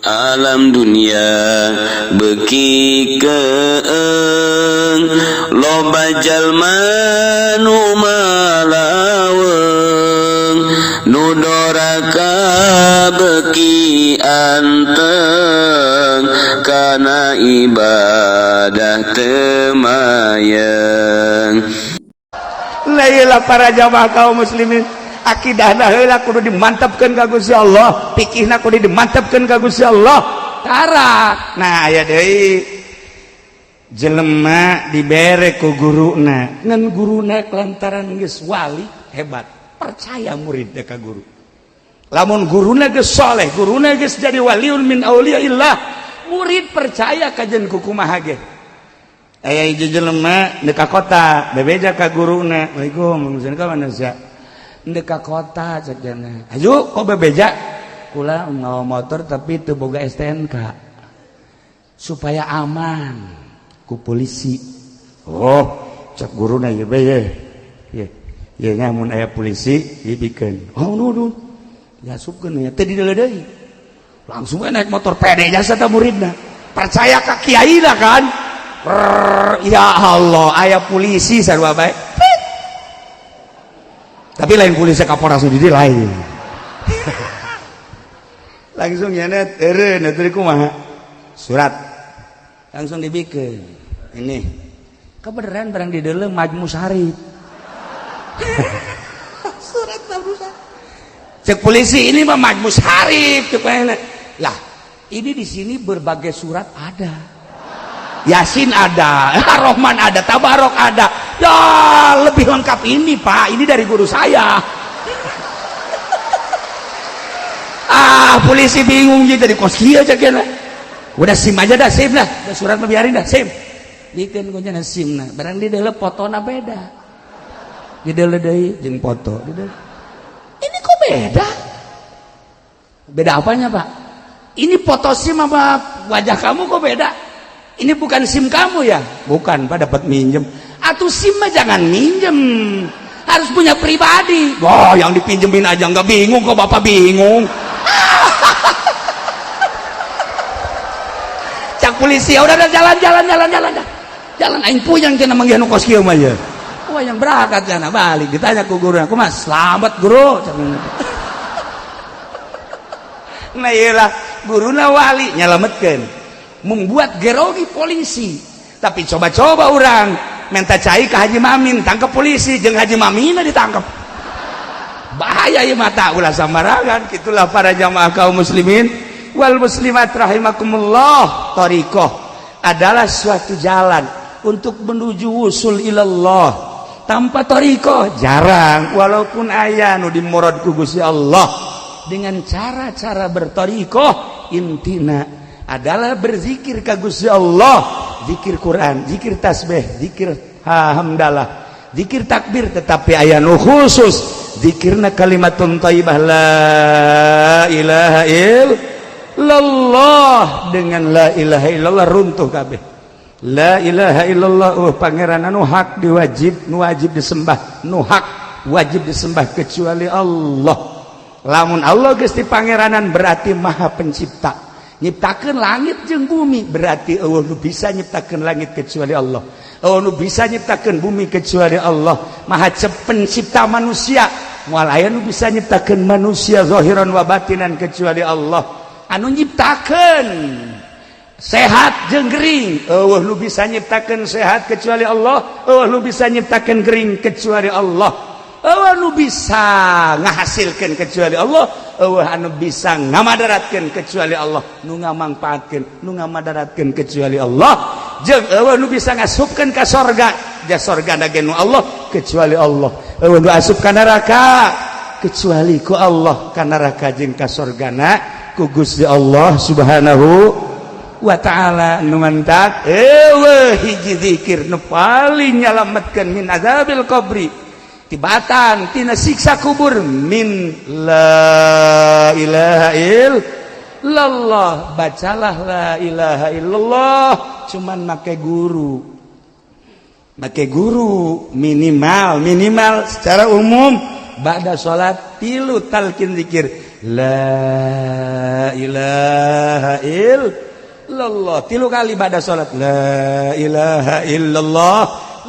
Alam dunia beuki keeng, loba jalma nu malaweung, nu doraka beuki anteng kana ibadah teu mayeng. Lah, para jamaah kaum muslimin, akidahna heula kudu dimantapkeun ka Gusti Allah, fikihna kudu dimantapkeun ka Gusti Allah. Tara, nah, aya deui jelema dibere ku guruna, ngan guruna lantaran geus wali hebat, percaya murid ka guru. Lamun guruna geus soleh, guruna geus jadi waliun min auliyaillah, murid percaya kajen kukumaha ge. Aya hiji jelema deuk ka kota, bebeja ka guruna, "Waalaikum ka mana sia?" "Ndek ka kota," cek jana. "Ayo kok bebeja?" "Kula ngawa motor tapi teu boga STNK supaya aman ku polisi." "Oh," cek guruna, "ieu be ye ye ye nya, mun aya polisi ieu bikeun." Oh, nu diasupkeun ya teu dideuleu deui, langsung we naik motor, pede jasa ta muridna, percaya ka kiai lah kan. Rrrr, ya Allah, aya polisi sarua bae, tapi lain polisi Kapolres di lain. Langsung nyenet eureun atuh, kumaha surat langsung dibikin ini kebenaran barang di dalam Majmu Sarip surat barusan. Cek polisi, "Ini mah Majmu Sarip." Cek lah, "Ini di sini berbagai surat ada, Yasin ada, Rohman ada, Tabarok ada, ya lebih lengkap ini, Pak, ini dari guru saya." Ah, polisi bingung gitu, di kos kieu cek. "Udah, SIM aja dah, SIM lah. Udah, surat mah biarin dah, SIM." Bikin kuncinya SIM, nah barang di dalam fotona beda. Di dalam deui jeung foto di dalam. "Ini kok beda?" "Beda apanya, Pak?" "Ini foto SIM sama wajah kamu kok beda? Ini bukan SIM kamu ya?" "Bukan, Pak, dapat minjem." "Atau SIM mah jangan minjem, harus punya pribadi." "Wah, yang dipinjemin aja nggak bingung, kok Bapak bingung?" Cak polisi, "Ya udah, jalan jalan jalan jalan jalan, aing puyeng cenah manggih nu kos kieu mah ya." Wah, yang berangkat jana balik, ditanya ku guru, "Aku mas selamat, guru?" Nah, iyalah, guruna wali nyelametkeun, membuat gerogi polisi. Tapi coba-coba orang minta cai ke Haji Mamin, tangkap polisi jeung Haji Mamina ditangkap, bahaya ya mata ulah sambarangan. Itulah para jamaah kaum muslimin wal muslimat rahimakumullah, thariqah adalah suatu jalan untuk menuju wusul ilallah. Tanpa thariqah jarang, walaupun aya nu dimurad ku Gusti Allah dengan cara-cara berthariqah. Intina adalah berzikir ka Gusti Allah, zikir Quran, zikir tasbih, zikir hamdalah, zikir takbir, tetapi aya nu khusus zikirna kalimatun thayyibah, la ilaha illallah. Dengan la ilaha illallah runtuh kabeh. La ilaha illallah, oh pangeran anu hak diwajib, nu wajib disembah, nu hak wajib disembah kecuali Allah. Lamun Allah geus pangeranan, berarti maha pencipta, nyiptakeun langit jeung bumi, berarti euweuh nu bisa nyiptakeun langit kecuali Allah, euweuh nu bisa nyiptakeun bumi kecuali Allah. Maha pencipta manusia, moal aya nu bisa nyiptakeun manusia zahiran wa batinan kecuali Allah. Anu nyiptakeun sehat jeung gering, euweuh nu bisa nyiptakeun sehat kecuali Allah, euweuh nu bisa nyiptakeun gering kecuali Allah. Euweuh nu bisa ngahasilkeun kecuali Allah, euweuh anu bisa ngamadaratkeun kecuali Allah, nu ngamangpaatkeun, nu ngamadaratkeun kecuali Allah. Jeung euweuh nu bisa ngasupkeun ka sorga, ja sorga ge nu Allah, kecuali Allah. Euweuh nu asup ka neraka kecuali ku Allah. Ka neraka jeung ka sorgana ku Gusti Allah Subhanahu wa ta'ala. Nu mantak euweuh hiji zikir nu paling nyalametkeun min azabil qabri, tibatan tina siksa kubur, min la ilaha illallah. Bacalah la ilaha illallah, cuman make guru, make guru minimal, minimal secara umum ba'da salat tilu talqin zikir. La ilaha illallah tilu kali pada salat, la ilaha illallah,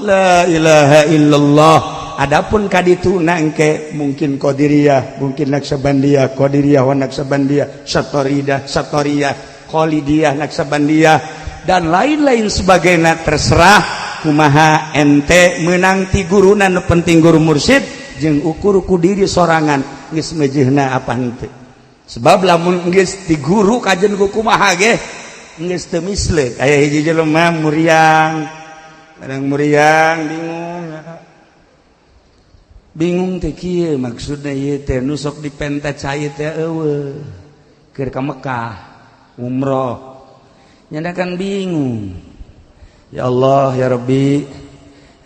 la ilaha illallah. Adapun kaditu nangke mungkin Qadiriyah, mungkin Naksabandiyah, Qadiriyah wa Naksabandiyah, Satoridah, Satoriyah, Khalidiyah, Naksabandiyah, dan lain-lain sebagainya, terserah kumaha ente menang ti guruna. Nu penting guru mursyid jeung ukur ku diri sorangan geus mejeuhna apa henteu, sebab lamun geus ti guru kajen ku kumaha ge geus teu misleuk. Aya hiji jelema muriang, kadang muriang, bingung bingung teh kieu maksudna ieu teh, nu sok dipenta cai teh eueuh, keur ka Mekah umroh. Nyana kan bingung, ya Allah ya Rabbi,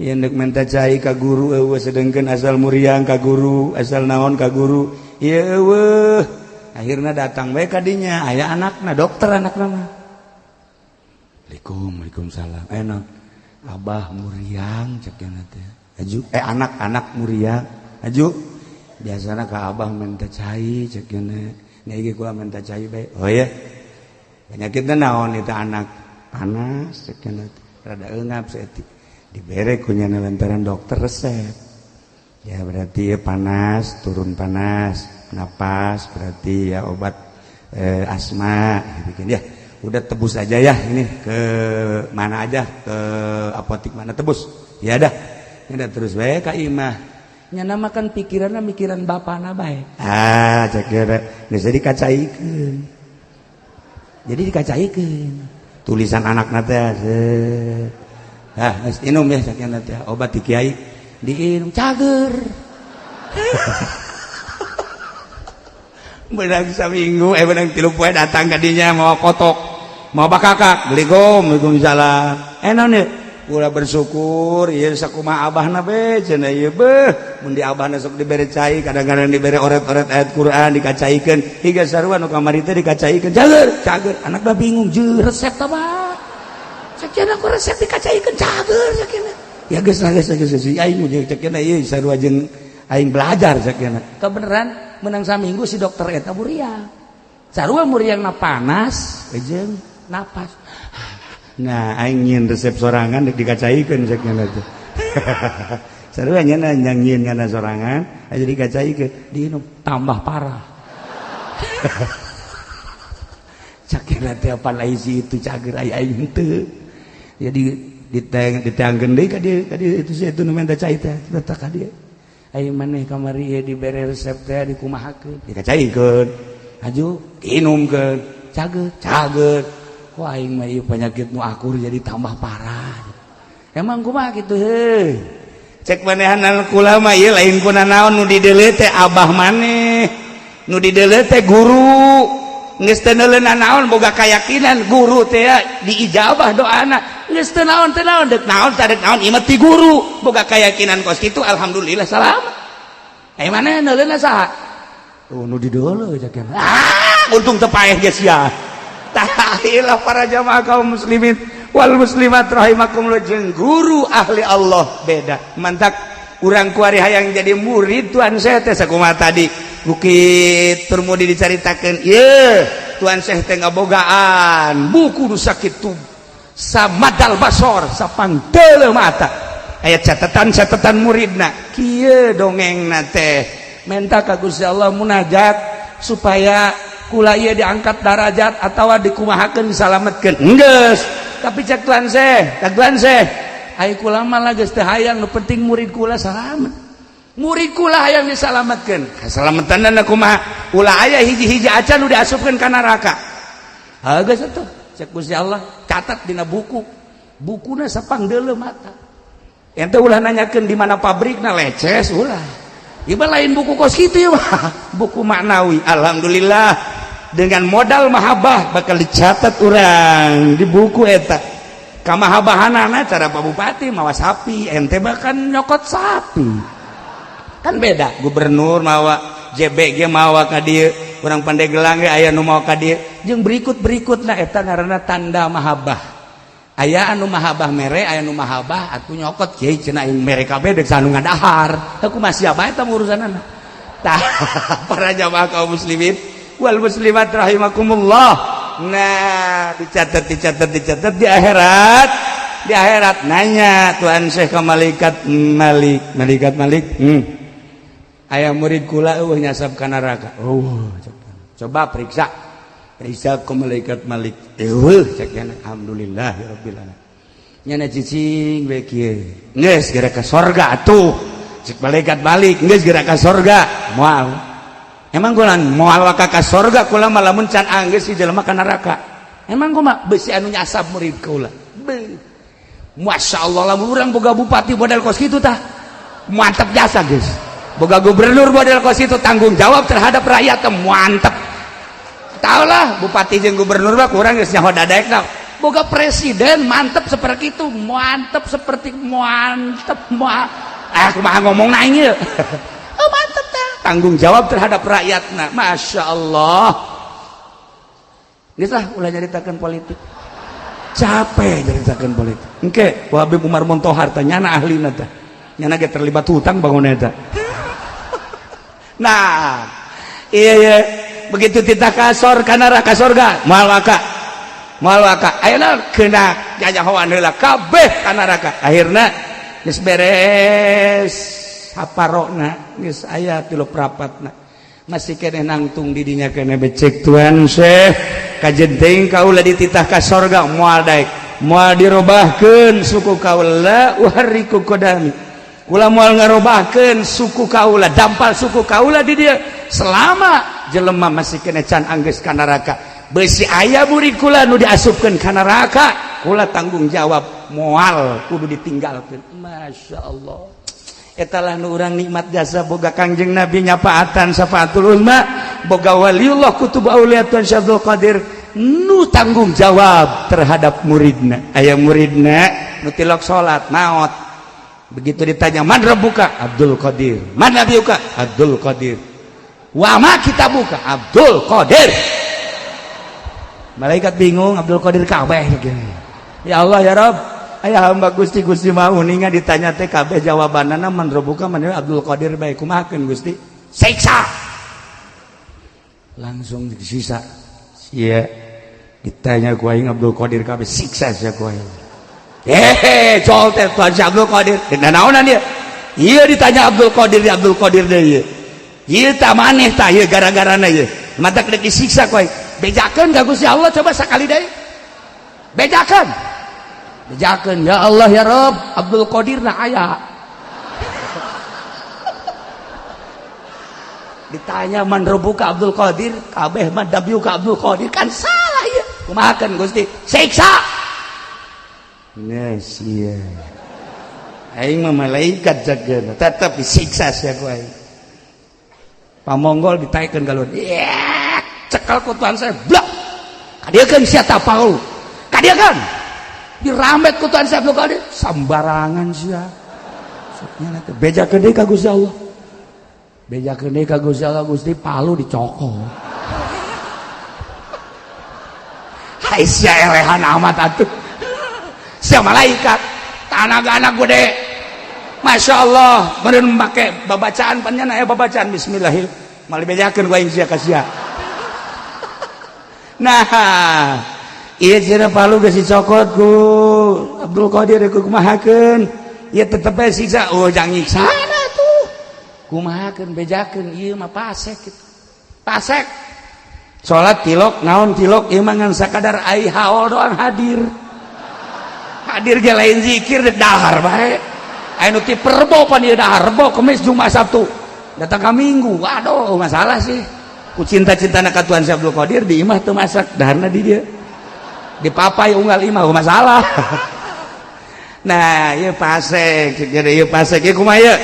ieu ndek menta cai ka guru eueuh, sedengkeun asal muriang ka guru, asal naon ka guru ieu eueuh. Akhirna datang bae ka dinya, aya anakna dokter, anakna mah. Assalamualaikum. Waalaikumsalam. Enak abah muriang, cek teh. Aju, anak-anak muriang, aju biasana ka abah minta cai, cek nya. Ieu kula minta cai bae. Oh iya, penyakitna naon itu anak? Panas, cek, rada eungap saeutik. Dibere ku nyana lantaran dokter resep ya, berarti ya panas, turun panas, napas, berarti ya obat asma bikin ya. Udah, tebus aja ya, ini ke mana aja, ke apotik mana, tebus ya. Dah, udah, terus bae ka imah. Nyana makan pikiranna mikiran bapana bae. Ah, cek kira geus jadi kacaikeun, jadi dikacaikeun tulisan anakna teh. Ah, geus, inum ya, cek teh obat di kiai, diinum, cager. Menang saminggu, menang 3 poe, datang ka dinya mau kotok, mau bakakak. Assalamualaikum. Waalaikumsalam. Naon ieu? Kula bersyukur ieu, sakumaha abahna be cenah ieu. Beuh, mun di abahna sok dibere cai, kadang-kadang dibere oret-oret ayat Quran, dikacaikeun hingga sarua nu kamari teh dikacaikeun, cager cager. Anakna bingung, jeung resep tah mah sakieu, aku resep dikacaikeun cager sakieu. Ya geus lah, geus geus geus, aing jeung cek ieu sarua jeung aing belajar sakieu. Kebeneran menang saminggu si dokter eta muriang, sarua muriangna panas jeung napas. Nah, aing nyieun resep sorangan dek dikacaikeun cek nya teh. Sarua nya nyieun kana sorangan aja, dikacaikeun, diinum, tambah parah. Cek teh apa lain itu cager, ai aing henteu. Jadi ditangkeun deui ka dieu, ka dieu itu si itu nu minta cai teh, datang ka dieu. Aing maneh kamari ieu dibere resep teh dikumahakeun? Dikacaikeun, aju diinumkeun, cager cager. Kok aing mah ieu penyakit nu akur jadi tambah parah, emang kumaha kitu heuh? Cek manehanan kula mah ieu lain kuna naon, nu dideuleu teh abah maneh, nu dideuleu teh guru. Geus teu neuleuna naon, boga keyakinan guru teh diijabah doana. Geus teu naon, teu naon, deuk naon teh, deuk naon, ieu mah ti guru, boga keyakinan kos kitu, alhamdulillah salamat. Eh, mana neuleuna saha? Tuh nu dideuleu cek. Ah, untung teu paeh geus sia. Tah, para jamaah kaum muslimin wal muslimat rahimakumullah, jeung guru ahli Allah beda. Mantak urang kuari hayang jadi murid Tuan Syekh teh sakumaha tadi Bukit Turmudi dicaritakeun ieu Tuan Syekh teh ngabogaan buku nu sakitu samadal basor, sapangteuleuh mata, aya catatan-catatan muridna. Kieu dongengna teh, menta ka Gusti Allah, munajat supaya kula ieu diangkat darajat atau dikumahakeun, disalametkeun. Geus, tapi cek Tuan Syekh, cek Tuan Syekh, ai kula mah lah geus teu hayang, nu penting murid kula salamet. Murid kula hayang disalametkeun. Kasalametanna kumaha? Ulah aya hiji-hiji acan nu diasupkeun ka neraka. Ha, geus atuh, cek Gusti Allah, catat dina buku. Bukuna sapangdeuleu mata. Ente ulah nanyakeun di mana pabrikna, leces ulah. Ieu lain buku kos kitu ieu mah, buku maknawi. Alhamdulillah, dengan modal mahabbah bakal dicatat orang di buku eta. Kamahabahanana cara Pak Bupati mawa sapi, ente bahkan nyokot sapi kan beda. Gubernur mawa JBG, mawa ka dieu, urang Pandeglang ge aya nu mawa ka dieu, jeung berikut-berikutna. Eta ngaranna tanda mahabbah. Aya anu mahabbah mere, aya anu mahabbah atuh nyokot. Kiai cenah, aing mere kabeh, deuk sanu ngadahar aku masih apa eta urusanana. Tah, para jamaah kaum muslimin wal muslimat rahimakumullah. Nah, dicatat, dicatat, dicatat di akhirat. Di akhirat nanya Tuhan Syekh ke malaikat Malik, malaikat Malik, aya murid kula euweuh nyasab ka neraka. Oh, coba periksa. Periksa ke malaikat Malik. Euweuh cek nya, alhamdulillah ya rabbil alamin. Nyana cicing we kieu. Geus geura ka sorga atuh. Cek malaikat Malik, geus geura ka sorga. Moal. Emang kula moal waka ka sorga kula mah lamun can anggeus si jelema ka neraka. Emang kumaha besi anu nyasab murid kula. Beuh. Masya Allah, lamun urang boga bupati model kos kitu tah. Mantap jasa guys. Boga gubernur model kos itu tanggung jawab terhadap rakyat teh mantap. Tahu lah bupati jeung gubernur mah kurang geus nyaho dadaekna. Boga presiden mantep seperti itu, mantep seperti mantep kumaha ngomong aing ieu. Oh, mantep tah. Tanggung jawab terhadap rakyatna. Masya Allah. Geus lah ulah nyaritakeun politik. Capek nyaritakeun politik. Engke ku Habib Umar Montohar tah nyana ahlina tah. Nyana ge terlibat hutang bangun eta. Nah, iya begitu titah kasor ka neraka sorga, moal waka. Moal waka. Ayeuna kena janyahoan heula kabeh ka neraka. Akhirna geus beres haparona, geus aya tilu prapatna. Masih keneh nangtung di dinya keneh becek Tuhan Syekh. Kajen teuing kaula dititah ka sorga moal daek. Moal dirobahkeun suku kaula uharriku qadami. Kula moal ngarobahkeun suku kaula, dampal suku kaula di dieu selama jelema masih keneh can anggeus ka neraka. Besi aya murid kula nu diasupkeun ka neraka, kula tanggung jawab moal kudu ditinggalkeun. Masya Allah. Etalah nu urang nikmat jasa boga Kangjeng Nabi nyapaatan syafaatul ulma, boga waliullah kutub aulia Tuhan Syekh Abdul Qadir nu tanggung jawab terhadap muridna. Aya muridna nu tilok salat maot. Begitu ditanya man rabbuka? Abdul Qadir. Man nabiyuka? Abdul Qadir. Wa ma kitabuka? Abdul Qadir. Malaikat bingung, Abdul Qadir kabeh. Ya Allah ya Rabb, aya hamba Gusti, Gusti mau uninga ditanya teh kabeh jawabanana man rabbuka man Abdul Qadir bae, kumahakeun Gusti? Siksa. Langsung disiksa. Sia ditanya ku aing Abdul Qadir kabeh, siksa sia ku aing. Hehe, jol teh Tuhan si Abdul Qadir. Dan naonan dia? Iya ditanya Abdul Qadir, Abdul Qadir deh ieu. Ieu tah maneh tah ieu gara-garana ieu. Matak rek disiksa ku aing. Bejakeun ka Gusti Allah coba sakali deui. Bejakeun. Bejakeun ya Allah ya Rabb, Abdul Qadir na aya. Ditanya man rabbuka Abdul Qadir, kabeh man nabiyuka Abdul Qadir, kan salah ieu. Kumahakeun Gusti? Siksa. Yes, iya. Aing mah malaikat jaga, tetep disiksa sia ku aing. Pamonggol ditaikeun ka luhur. Yeah, cekal ku Tuhan saya, blak. Kadieukeun sia ta Paul. Kadieukeun. Dirambet ku Tuhan saya Abdul Qadir, sambarangan sia. Soknya teh bejakeun deui ka Gusti Allah. Bejakeun deui ka Gusti Allah, Gusti palu dicokot. Hai sia elehan amat atuh. Sia malaikat, tanaga anak gede. Masya Allah, meureun make babacaan pan aya babacaan bismillahirrahmanirrahim. Mal dibejakeun ku aing sia ka sia. Nah, ieu cenah palu geus dicokot ku Abdul Qadir ku kumahakeun. Ieu tetep bae siksa. Oh, jangan nyiksa tuh. Kumahakeun bejakeun ieu mah pasek kitu. Pasek. Salat tilok naon tilok ieu mah ngan sakadar ai haol doang hadir. Hadir ge lain zikir dahar bae. Aya nu ti Perbo pan ieu dahar Rebo, Kemis, Jumat, Sabtu. Datang ka Minggu. Waduh, masalah sih. Ku cinta-cintana ka Tuhan Syekh Abdul Qadir di imah teu masak, daharna di dieu. Dipapai unggal imah masalah. Nah, ieu pasek, jadi ieu pasek ieu kumaha ieu?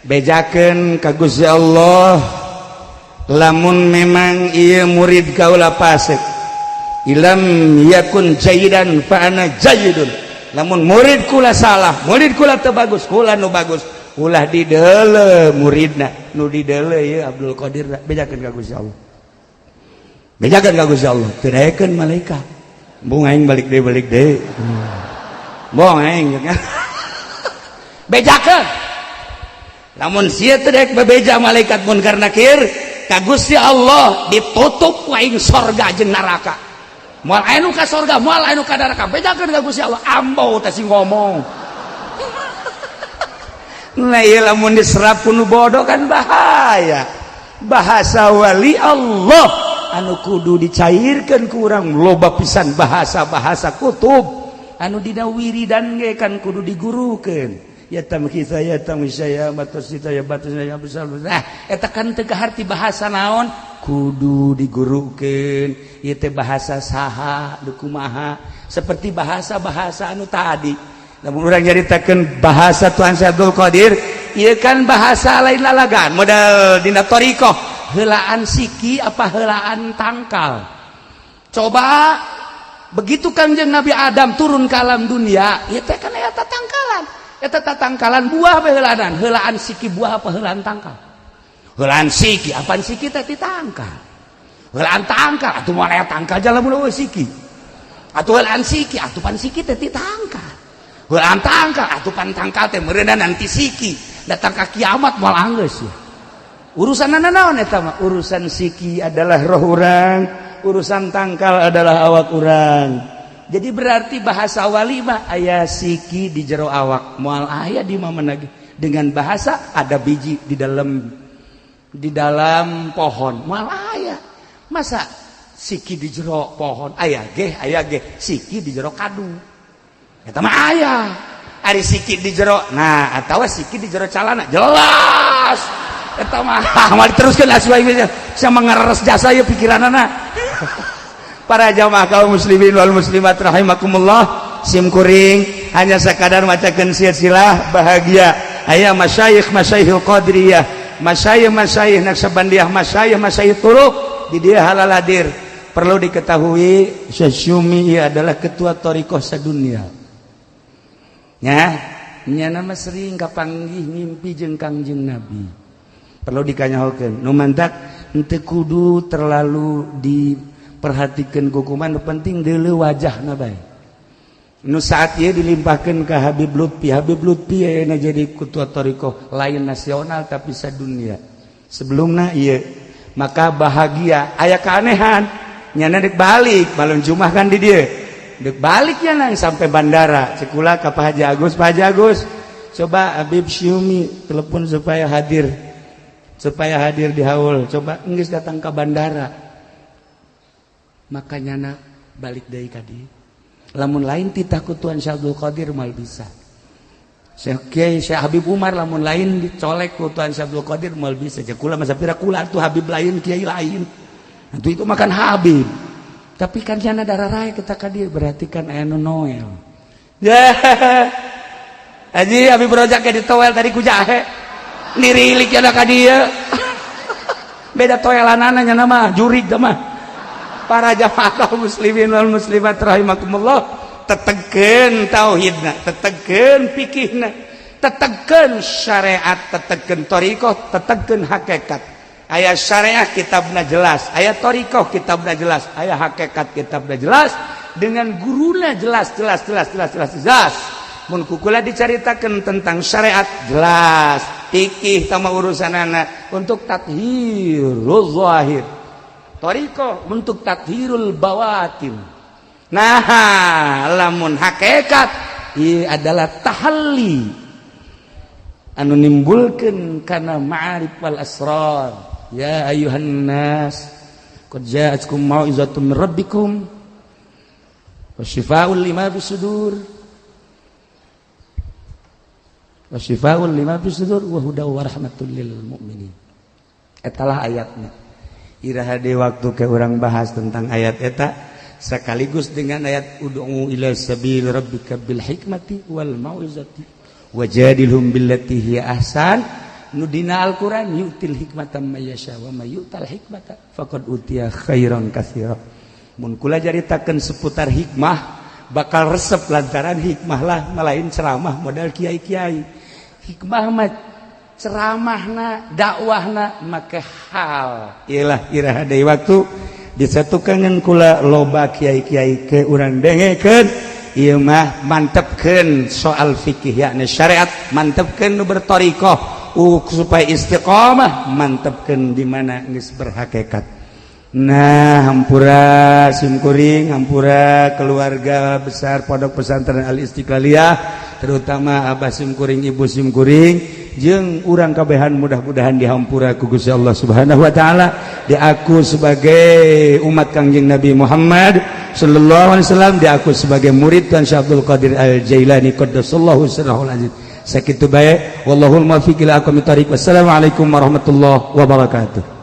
Bejakeun ka Gusti Allah lamun memang ieu murid kaula pasek. Ilam yakun jayidan fa ana jayidun. Lamun murid kula salah, murid kula teu bagus, kula nu bagus. Ulah dideuleu muridna, nu dideuleu ieu Abdul Qadir bejakeun ka Gusti Allah. Bejakeun ka Gusti Allah, teu daekeun malaikat. Bung aing balik deui, balik deui. Bong aing. Bejakeun. Lamun sia teu dek bebeja malaikat Munkar Nakir ka Gusti Allah, ditutup ku aing sorga jeung neraka. Moal aya nu ka sorga, moal aya nu ka neraka. Bejakeun ka Gusti Allah, ambau teh sing ngomong. Nah, ieu lamun diserap ku nu bodoh kan bahaya. Bahasa wali Allah anu kudu dicairkan ku urang loba pisan, bahasa-bahasa kutub anu dina wiridan ge kan kudu digurukeun. Ya tamkisa, ya tamkisa, ya batas ya batas ya besar. Nah, eta kan teu kaharti bahasa naon, kudu digurukeun ieu teh bahasa saha, nu kumaha, seperti bahasa-bahasa anu tadi. Lamun urang nyaritakeun bahasa Tuhan Syekh Abdul Qadir, ieu kan bahasa lain lalagan model dina thariqah, heulaan siki apa heulaan tangkal. Coba begitu Kangjeng Nabi Adam turun ke alam dunia, ieu teh kan eta tangkalan, eta tangkalan buah apa heulaan? Heulaan siki buah apa heulaan tangkal? Heulaan siki, apaan siki teh ti tangkal. Heulaan tangkal atuh moal aya tangkal jalan mun eueuh siki. Atuh heulaan siki, atuh pan siki teh ti tangkal. Heulaan tangkal, atuh pan tangkal teh meureunna nanti siki. Datang ka kiamat moal anggeus ya. Urusan naon eta mah? Urusan siki adalah roh urang, urusan tangkal adalah awak urang. Jadi berarti bahasa wali mah aya siki di jero awak, moal aya di mana lagi. Dengan bahasa ada biji di dalam pohon, moal aya. Masa siki di jero pohon aya ge, aya ge siki di jero kadu. Eta mah aya. Ari siki di jero, nah, atawa siki di jero calana jelas. Eta mah moal diteruskeun asuh sama ngareres jasa ya pikiranana. Para jamaah kaum muslimin wal muslimat rahimakumullah, sim kuring hanya sekadar macakeun silsilah bahagia. Aya masyayikh, masyayikh qadiriyah, masyayikh, masyayikh Naqsyabandiyah, masyayikh, masyayikh turuq di dia halal hadir. Perlu diketahui, Syekh Syumi ia adalah ketua thariqah sadunia ya. Nya nama sering kapanggih ngimpi jeung Kangjeng Nabi. Perlu dikanyahokeun, nu mantak henteu kudu terlalu diperhatikan hukuman, nu penting deuleu wajahna bae. Nu saat ieu dilimpahkeun ke Habib Lutfi. Habib Lutfi ayeuna jadi ketua thariqah lain nasional tapi sadunia. Sebelumna ieu maka bahagia. Aya keanehan, nyana dek balik malam Jumat kan di dieu, dek balik ya nang sampai bandara cek kula ka Pak Haji Agus, "Pak Haji Agus, coba Habib Syumi telepon supaya hadir, supaya hadir di haul." Coba geus datang ke bandara, makanya na balik deui ka dieu. Lamun lain titah ku Tuan Syekh Abdul Qadir mal bisa. Syekh Kiai Syekh Habib Umar lamun lain dicolek ku Tuan Syekh Abdul Qadir mal bisa. Cek kula masa pira kula tuh Habib lain, kiai lain. Itu itu makan Habib. Tapi kan jana darah raya kita ka dieu, berarti kan aya nu Noel. Ya. Haji Habib Rojak ke ditoel tadi ku jahe. Nirilik ya ka dieu. Beda toelanana nya mah, jurig mah. Para jamaah kaum muslimin wal muslimat rahimakumullah, tetegkeun tauhidna, tetegkeun fikihna, tetegkeun syariat, tetegkeun thariqah, tetegkeun hakikat. Aya syariat kitabna jelas, aya thariqah kitabna jelas, aya hakikat kitabna jelas, dengan guruna jelas, jelas, jelas, jelas, jelas, jelas. Mun kukula dicaritakeun tentang syariat jelas, fikih sama urusanana untuk tathirul zahir, thariqah untuk tathirul bawatin. Nah, lamun hakikat ieu adalah tahalli anu nimbulkeun kana ma'arif wal asrar. Ya ayuhan nas qad ja'atkum mau'izatun min rabbikum wa syifaa'un lima fis sudur wa syifaa'un lima fis sudur wa hudaw wa rahmatul lil mu'minin. Etalah ayatnya. Iraha de waktu ke orang bahas tentang ayat eta sekaligus dengan ayat ud'u ila sabil rabbika bil hikmati wal mau'izati wajadilhum billati hiya ahsan. Nu dina Al-Qur'an yu'til hikmata may yasha wa may yu'tal hikmata faqad utiya khairan katsira. Mun kula caritakeun seputar hikmah bakal resep, lantaran hikmah lah malain ceramah modal kiai-kiai. Hikmah mah ceramahna, dakwahna make hal. Iyalah, iraha deui waktu disatukan kula loba kiai-kiai ke urang dengekeun. Ieu mah mantepkeun soal fikih, yakni syariat, mantepkeun nu berthariqah. supaya istiqomah, mantepkeun di mana geus berhakikat. Nah, hampura simkuring, hampura keluarga besar Pondok Pesantren Al Istiqlaliyah, terutama abah simkuring, ibu simkuring, jeung urang kabehan, mudah-mudahan dihampura ku Gusti Allah Subhanahu wa taala, diaku sebagai umat Kangjeng Nabi Muhammad sallallahu alaihi wasallam, diaku sebagai murid Tuan Syekh Abdul Qadir Al Jailani qaddasallahu sirrahul aziz. Sakitu bae, wallahul muwaffiq ila aqwamit thariq. Wassalamualaikum warahmatullahi wabarakatuh.